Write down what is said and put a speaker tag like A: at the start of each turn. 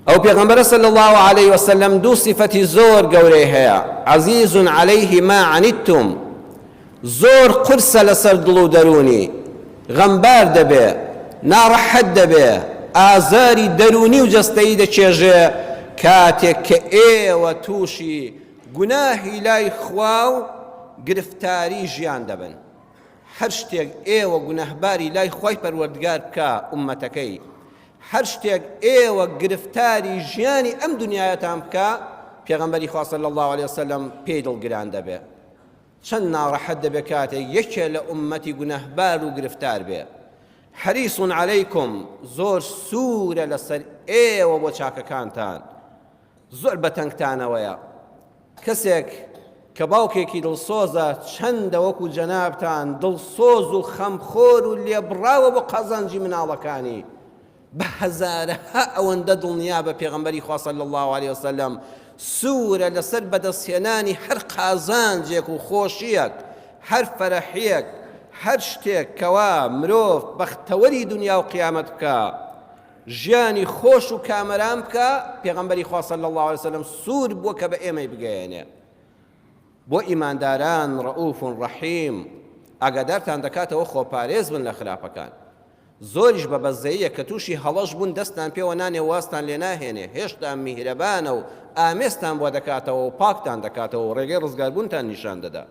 A: ئەو پێغەمبەرە صلی اللە علیه وسلم دوو سیفەتی زۆر گەورەی هەیە، عزیز علیه ما عنتم، زۆر قورسە لەسەر دڵ و دەروونی، غەمبار دەبێ، ناڕەحەت دەبێ، ئازاری دەروونی و جەستەیی دەچێژێ کاتێک کە ئێوە تووشی گوناهی لای خوا و گرفتاری ژیان دەبن. هەر شتێک ئێوە گوناهباری لای خوای پەروەردگار بکا ئوممەتەکەی، هەر شتێک ئێوە گرفتاری ژیانی ئەم دنیایەتان بکا پێغەمبەری خوا صلی اللە علیه وسلم پێی دڵگران دەبێ. چەند ناڕەحەت دەبێ کاتێک یەکێ لە ئوممەتی گوناهبار و گرفتار بێ. حریص علیکم زۆر سوورە لەسەر ئێوە بۆ چاکەکانتان. زۆر بەتەنگتانەوەیە. کەسێک کە باوکێکی دڵسۆزە چەندە وەکو جەنابتان دڵسۆز و خەمخۆر و لێبڕاوە بۆ قازانجی مناڵەکانی بە هەزارەها ئەوەندە دڵنیا بە پێغەمبەری خوا صلی الله علیه وسلم سوورە لەسەر بەدەستهێنانی هەر قازانجێک و خۆشیەک هەر فەرەحیەک هەر شتێک کەوا مرۆڤ بەختەوەری دنیا و قیامەت بکە ژیانی خۆش و کامەران بکا، پێغەمبەری خوا صلی اللە علیە وسلم سوور بووە کە بە ئێمەی بگەیەنێ. بۆ ئیمانداران ڕەئوف ڕەحیم، ئاگادارتان دەکاتەوە خۆپارێز بن لە خراپەکان. زۆریش بە بەزەییە کە تووشی هەڵەش بوون دەستتان پێوە نانێ و وازتان لێ ناهێنێ، هێشتا میهرەبانە و ئامێزتان بۆ دەکاتەوە و پاکتان دەکاتەوە و ڕێگەی ڕزگاربوونتان نیشان دەدا.